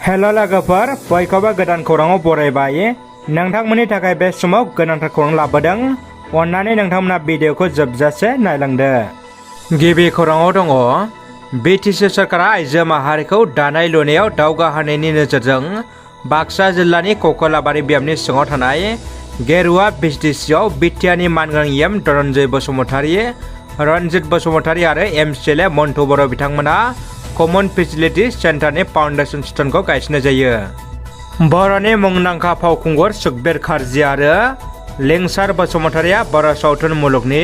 हेल' लोगोफोर बयखौबो गोदान खौराङाव बरायबाय। नोंथांमोननि थाखाय बे समाव गोनांथार खौरां लाबोदों। अन्नानै नोंथांमोना भिडिअखौ जोबजासे नायलांदो। गिबि खौराङाव दङ बिटिसि सरकारा आइजो माहारिखौ दानाय लुनायाव दावगाहोनायनि नोजोरजों बाक्सा जिल्लानि ककलाबारि बियाबनि सिङाव थानाय गेरुवा बिटिसिआव बिटिआरनि मानगोनां एम धनन्जय बसुमतारी, रनजित बसुमतारी आरो एमसिएलए मन्टु बर' बिथांमोना कमन फेसिलिटि सेन्टारनि फाउन्डेसन स्टोनखौ गायसननाय जायो। बर'नि मुंदांखा फावखुंगुर सुखबीर कार्जि आरो लिंसार बसुमतारीया बर' सावथुन मुलुगनि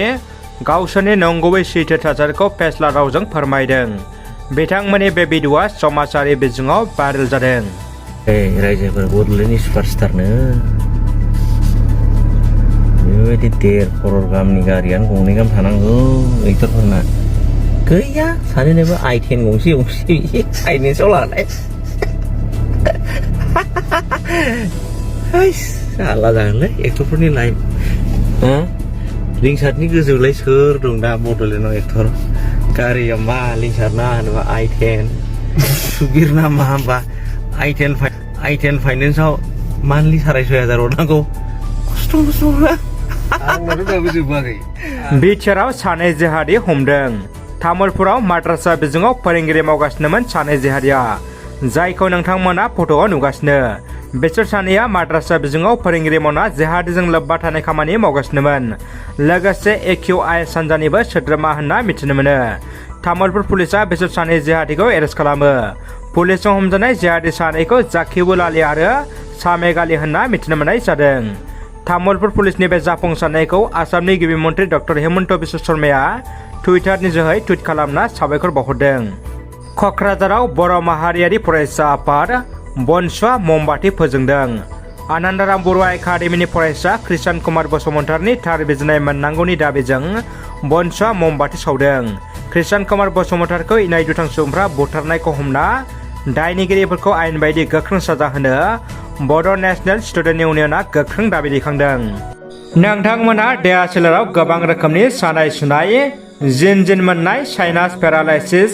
गावसोरनि नंगुबै सैथो थासारिखौ फेस्ला रावजों फोरमायदों। बिथांमोननि बे भिडिअ'आ समाजारि बिजोङाव भाइरेल जादों। रायजोफोर बड'लेण्डनि सुपारस्टारनो बेबायदि 1.5 करोड़ गाहामनि गारियानो गंनै गाहाम थानांगौ एक्टरफोरना। गैया सानैनोबो i10 गंसे फाइनेन्सआव लानाय। आला जागोनलै एक्टरफोरनि लाइफ। लिंसारनि गोजौलाय सोर दं दा बड'लेण्डआव एक्टर? गारिया मा लिंसार ना होनोबा i10, सुबिर ना मा होनबा i10 फाइनेन्सआव मान्थलि 250,000 हरनांगौ। खस्थ' आंनाथ' दाबो जोबाखै। बिटिआरआव सानै जिहादि हमदों। तामुलपुराव माद्रासा बिजोङाव फोरोंगिरि मावगासिनोमोन सानै जिहादिया, जायखौ नोंथांमोना फट'आव नुगासिनो। बिसोर सानैया माद्रासा बिजोङाव फोरोंगिरि मावना जिहादिजों लोब्बा थानाय खामानि मावगासिनोमोन। लोगोसे AQIS हानजानिबो सोद्रोमा होनना मिथिनो मोनो। तामुलपुर पुलिसआ बिसोर सानै जिहादिखौ एरेस्ट खालामो। पुलिसजों हमजानाय जिहादि सानैखौ जाकिबुल आली आरो सामेग आली होनना मिथिनो मोननाय जादों। तामुलपुर पुलिसनि बे जाफुंसारनायखौ आसामनि गिबि मन्त्रि डक्टर हेमन्त बिश्व शर्माया टुइटारनि जोहै टुइट खालामना साबायखर बावहरदों। क'क्राझाराव बर' माहारियारि फरायसा आफाद बनस'आ ममबाति फोजोंदों। आनन्दराम बर' एकाडेमिनि फरायसा कृष्ण कुमार बसुमतारीनि थार बिजिरनाय मोननांगौनि दाबिजों बनस'आ ममबाति सावदों। कृष्ण कुमार बसुमतारीखौ इनाय दुथां सुबुंफ्रा बुथारनायखौ हमना दायनिगिरिफोरखौ आयेन बायदि गोख्रों साजा होनो बड' नेशनेल स्टुडेन्ट इउनियनआ गोख्रों दाबि दैखांदों। नोंथांमोना देहा सोलेराव गोबां रोखोमनि सानाय सुनाय, जिन मोननाय, साइनास पेरालाइसिस,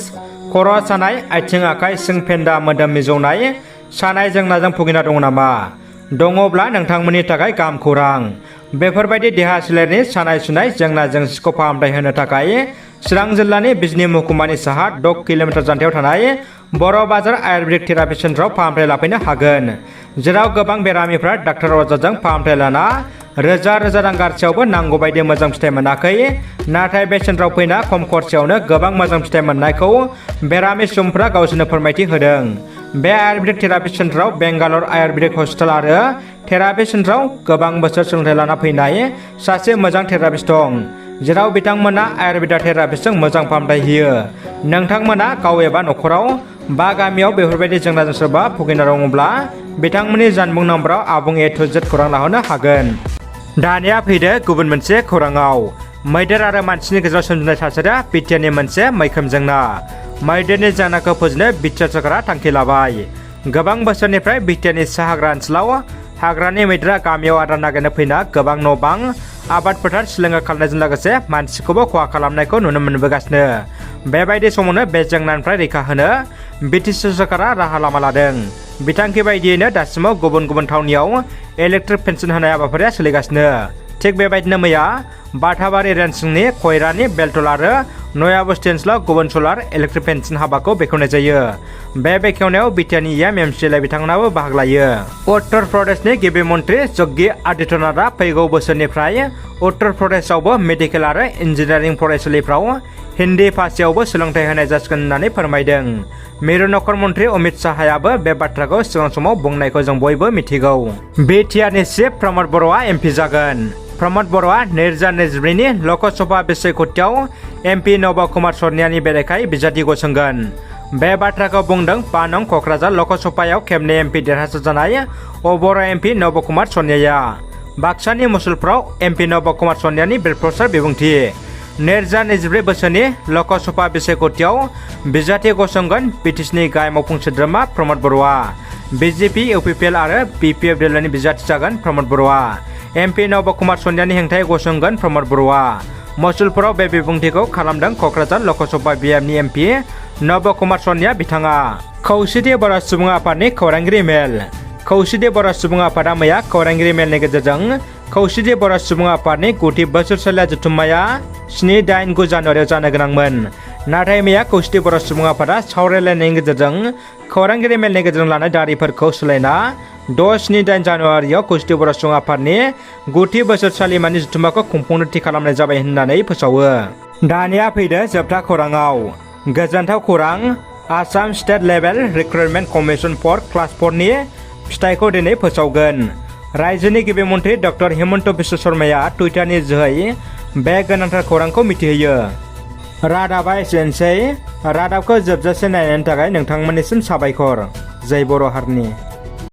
खर' सानाय, आथिं आखाइ सिं फेन्दा मोदोम मिजौनाय सानाय जेंनाजों भुगिना दङ नामा? दङब्ला नोंथांमोननि थाखाय गाहाम खौरां। बेफोरबायदि देहा सोलेरनि सानाय सुनाय जेंना जेंसिखौ फाहामथाय होनो थाखाय चिरां जिल्लानि बिजनी महकुमानि साहा 6 किल'मिटार जानथायाव थानाय बर' बाजार आयुर्वेदिक थेरापि सेन्टाराव फाहामथाय लाफैनो हागोन, जेराव गोबां बेरामिफ्रा डाक्टर अजाजों फाहामथाय लाना रोजा रां गारसेयावबो नांगौ बायदि मोजां फिथाइ मोनाखै। नाथाय बे सेन्टाराव फैना खम खरसायावनो गोबां मोजां फिथाइ मोननायखौ बेरामि सुबुंफ्रा गावसोरनो फोरमायथि होदों। बे आयुर्वेदिक थेरापि सेन्टाराव बेंगालर आयुर्वेदिक हस्पिटाल आरो थेरापि सेन्टाराव गोबां बोसोर सोलोंथाइ लाना फैनाय सासे मोजां थेरापिस्ट दं, जेराव बिथांमोना आयुर्वेदा थेरापिस्टजों मोजां फाहामथाय होयो। नोंथांमोना गाव एबा न'खराव बा गामियाव बेफोरबायदि जेंनाजों सोरबा भुगिना दङब्ला बिथांमोननि जानबुं नम्बराव आबुं A to Z खौरां लाहरनो हागोन। दानिया फैदो गुबुन मोनसे खौराङाव। मैदेर आरो मानसिनि गेजेराव सोमजिनाय थासारिया बिटिआरनि मोनसे मैखोम जेंना। मैदेरनि जेंनाखौ फोजोबनो बिटिआर सरकारा थांखि लाबाय। गोबां बोसोरनिफ्राय बिटिआरनि सा हाग्रा ओनसोलाव हाग्रानि मैदेरा गामियाव आदार नागिरनो फैना गोबां न' बां, आबाद फोथार सिलिंखार खालामनायजों लोगोसे मानसिखौबो खहा खालामनायखौ नुनो मोनबोगासिनो। बेबायदि समावनो बे जेंनानिफ्राय रैखा होनो बिटिसि सरकारा राहा लामा लादों। बिथांखि बायदियैनो दासिमाव गुबुन गुबुन थावनियाव इलेक्ट्रिक फेन्सिं होनाय हाबाफारिया सोलिगासिनो। थिग बेबायदिनो मैया बाथाबारि रेन्जनि खयरानि बेलटल आरो नया बस्ति ओनसोलाव गुबुन सलार इलेक्ट्रिक फेन्सिं हाबाखौ बेखेवनाय जायो। बे बेखेवनायाव बिटिआरनि एमसिएलए बिथांमोनाबो बाहागो लायो। उत्तर प्रदेशनि गिबि मन्त्रि यगी आदित्यनाथआ फैगौ बोसोरनिफ्राय उत्तर प्रदेशआवबो मेडिकेल आरो इन्जिनियारिं फरायसालिफ्राव हिन्दी भाषायावबो सोलोंथाइ होनाय जासिगोन होननानै फोरमायदों। मिरु नखर मन्त्रि अमित शाहयाबो बे बाथ्राखौ सिगां समाव बुंनायखौ जों बयबो मिथिगौ। बिटिआरनि चिफ प्रमद बर'आ एमपि जागोन। प्रमद बर'आ 2022नि लकसभा बिसायख'थियाव एमपि नब कुमार सनियानि बेरेखायै बिजाथि गसंगोन। बे बाथ्राखौ बुंदों 5 नं क'क्राझार लकसभायाव खेबनै एमपि देरहासार जानाय बर' एमपि नब कुमार सनियाया। बाक्सानि मुसलपुराव एमपि नब कुमार सनियानि बिरप्रचार बिबुंथि। 2022 बोसोरनि लकसभा बिसायख'थियाव बिजाथि गसंगोन बिटिसिनि गाहाय मावफुं सोद्रोमा प्रमद बर'आ। बिजेपि, इउपिपिएल आरो बिपिएफ दोलोनि बिजाथि जागोन प्रमद बर'आ। एमपि नब कुमार सनियानि हेंथायै गसंगोन प्रमद बर'आ। मुसलपुराव बे बिबुंथिखौ खालामदों क'क्राझार लकसभा बियाबनि एमपि नब कुमार सनिया बिथाङा। खौसेथि बर' सुबुं आफादनि खौरांगिरि मेल। खौसेथि बर' सुबुं आफादा मैया खौरांगिरि मेलनि गेजेरजों खौसेथि बर' सुबुं आफादनि 9थि बोसोरसालिया जथुम्माया 7-8-9 जानुवारियाव जानो गोनांमोन। नाथाय मैया खौसेथि बर' सुबुं आफादा सावरायलायनायनि गेजेरजों खौरांगिरि मेलनि गेजेरजों लानाय दारिफोरखौ सोलायना 6-7-8 जानुवारियाव खौसेथि बर' सुबुं आफादनि 9थि बोसोरसालिमानि जथुम्माखौ खुंफुंनो थि खालामनाय जाबाय होननानै फोसावो। दानिया फैदो जोबथा खौराङाव। गोजोनथाव खौरां, Assam state level recruitment commission for class 4नि फिथाइखौ दिनै फोसावगोन। रायजोनि गिबि मन्थ्रि डक्टर हिमन्त बिश्व शर्माया टुइटारनि जोहै बे गोनांथार खौरांखौ मिथिहोयो। रादाबा एसेनोसै। रादाबखौ जोबजासे नायनायनि थाखाय नोंथांमोननिसिम साबायखर। जय बर' हारिनि।